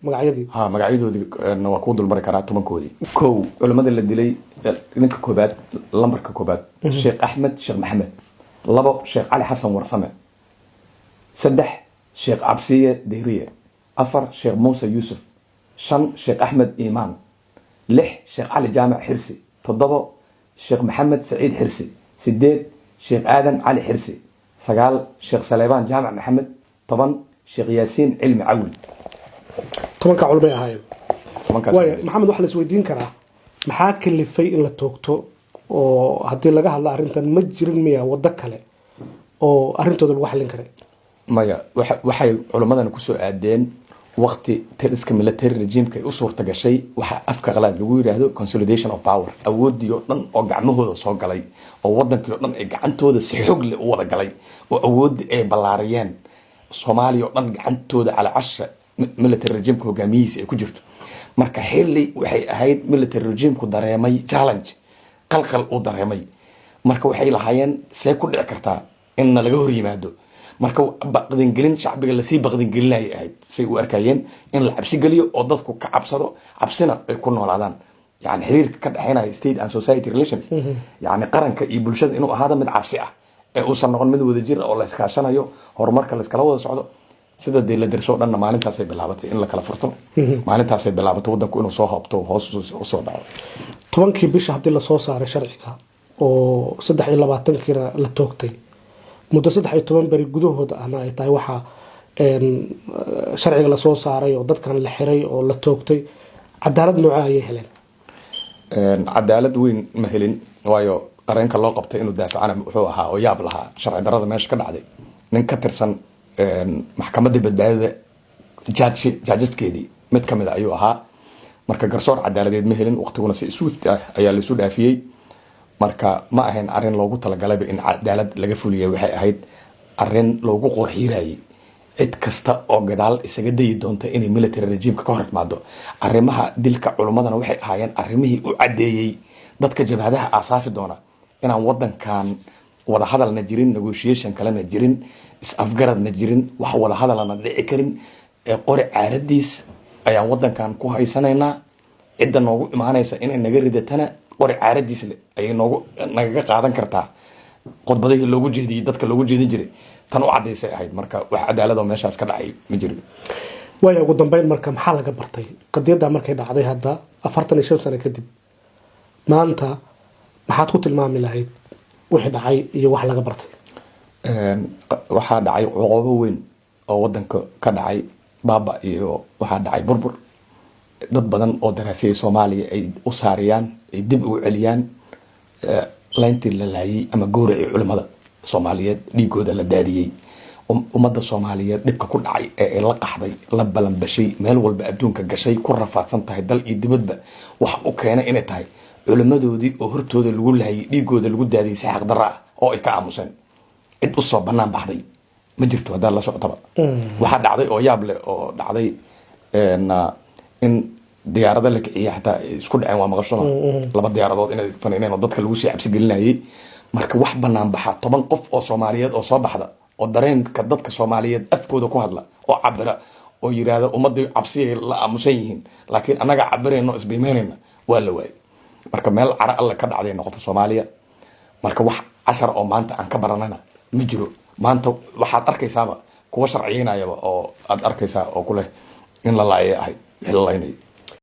Magacyadii? Ha, magacyadoodii waa kuu dulmari karaa, 10-koodii. Kow, culimmada la dilay, ninka koobaad, lambarka koobaad, Sheekh Axmed Sheekh Maxamed. Labo, Sheekh Cali Xasan Warsame. Saddex, Sheekh Cabsiye Dehriye. Afar, Sheekh Muuse Yuusuf. Shan, Sheekh Axmed Iimaan. Lix, Sheekh Cali Jaamac Xirsi. Toddobo, Sheekh Maxamed Saciid Xirsi. Sideed, Sheekh Aadan Cali Xirsi. Sagaal, Sheekh Saleebaan Jaamac Maxamed. 10, Sheekh Yaasiin Cilmi Cawil. 10-ka culmay ahaayeen? 10-kaas. Waaya Maxamed, waxaa la isweydiin karaa, maxaa kalifay in la toogto? Oo haddii laga hadlo arrintan, ma jirin miya waddo kale oo arrintooda lagu xallin karay? Maya, waxay culimmadan kusoo aadeen waqti taliska military regime-ka ay u suurta gashay waxa afka qalaad lagu yidhaahdo consolidation of power, awooddii oo dhan oo gacmahooda soo galay, oo wadankii oo dhan ay gacantooda si xog leh u wada galay, oo awooddii ay ballaariyeen, Soomaaliya oo dhan gacantooda calacasha military regime-ka hogaamiyihiisa ay ku jirto. Marka xilli waxay ahayd military regime-ku dareemay challenge, qalqal uu dareemay. Marka waxay lahaayeen, see ku dhici kartaa inna laga hor yimaado? Marka baqdingelin shacbiga lasii baqdingelinayay ahayd, say u arkayeen in la cabsi geliyo oo dadku ka cabsado, cabsina ay ku noolaadaan. Yani xiriirka ka dhexeynaya state and society relations, yani qaranka iyo bulshada, inuu ahaado mid cabsi ah ee uusan noqon mid wadajir ah oo la iskaashanayo, horumarka la iskala wada socdo. Sida dee la derso dhanna, maalintaasay bilaabatay in la kala furto, maalintaasay bilaabatay wadanku inuu soo hoobto, hoos usoo dhaco. 10-kii bisha haddii lasoo saaray sharciga oo 23-kiina la toogtay, muddo 13 beri gudahooda ahna ay tahay waxaa sharciga lasoo saaray oo dadkan la xiray oo la toogtay, cadaalad noocee ayay heleen? Cadaalad weyn ma helin, waayo qareenka loo qabtay inuu daafacana wuxuu ahaa, oo yaab lahaa sharci darada meesha ka dhacday, nin ka tirsan Maxkamadda Badbaadada judge-keedii mid kamid a ayuu ahaa. Marka garsoor cadaaladeed ma helin, waqtiguna si swift ah ayaa laisu dhaafiyey. Marka ma ahayn arrin loogu talagalayba in cadaalad laga fuliyay, waxay ahayd arrin loogu qorxiirayay cid kasta oo gadaal isaga dayi doonta inay military regime-ka ka hor timaado. Arrimaha dilka culummadana waxay ahaayeen arrimihii u caddeeyey dadka jabhadaha aasaasi doona inaan wadankan wadahadalna jirin, negotiation kalena jirin, is-afgaradna jirin, wax wadahadalana dhici karin, ee qori caaradiis ayaan wadankan ku haysanaynaa, cidda noogu imaanaysa inay naga ridatana qori caaradiis ayay noogu nagaga qaadan kartaa. Khudbadihii loogu jeediyey dadka loogu jeedin jiray tan u cadaysay ahayd. Marka wax cadaalad oo meeshaas ka dhacay ma jirin. Waaya, ugu dambeyn marka, maxaa laga bartay qadiyadda markay dhacday hadda 45 sano kadib? Maanta maxaad ku tilmaami lahayd wixii dhacay iyo wax laga bartay? Waxaa dhacay cuqoobo weyn oo wadanka ka dhacay, baaba iyo waxaa dhacay burbur. Dad badan oo daraasiyay Soomaaliya ay u saariyaan, ay dib ugu celiyaan layntii la laayay ama gowracii culimada Soomaaliyeed, dhiigooda la daadiyey, ummadda Soomaaliyeed dhibka ku dhacay ee ay la qaxday, la balanbashay, meel walba adduunka gashay, ku rafaadsan tahay dal iyo dibadba, waxa u keenay inay tahay culimadoodii oo hortooda lagu laayay, dhiigooda lagu daadiyey si xaqdarra ah oo ay ka aamuseen. Cid usoo banaan baxday ma jirto. Haddaad la socotaba, waxaa dhacday oo yaab leh oo dhacday in diyaarado la kiciyay xataa ay isku dhaceen. Waa maqashona, laba diyaaradood inay faniineen oo dadka lagu sii cabsi gelinayay. Marka wax banaan baxa, 10 qof oo Soomaaliyeed oo soo baxda oo dareenka dadka Soomaaliyeed afkooda ku hadla oo cabira oo yiraahda ummadii cabsiyay la aamusan yihiin, laakiin annaga cabirayno, isbiimeynayna, waa la waayay. Marka meel cara alle ka dhacday noqota Soomaaliya. Marka wax cashar oo maanta aan ka baranana ma jiro. Maanta waxaad arkaysaaba kuwa sharciyeynayaba oo aad arkaysaa oo kuleh in la laayay ahayd wixii la laynayay.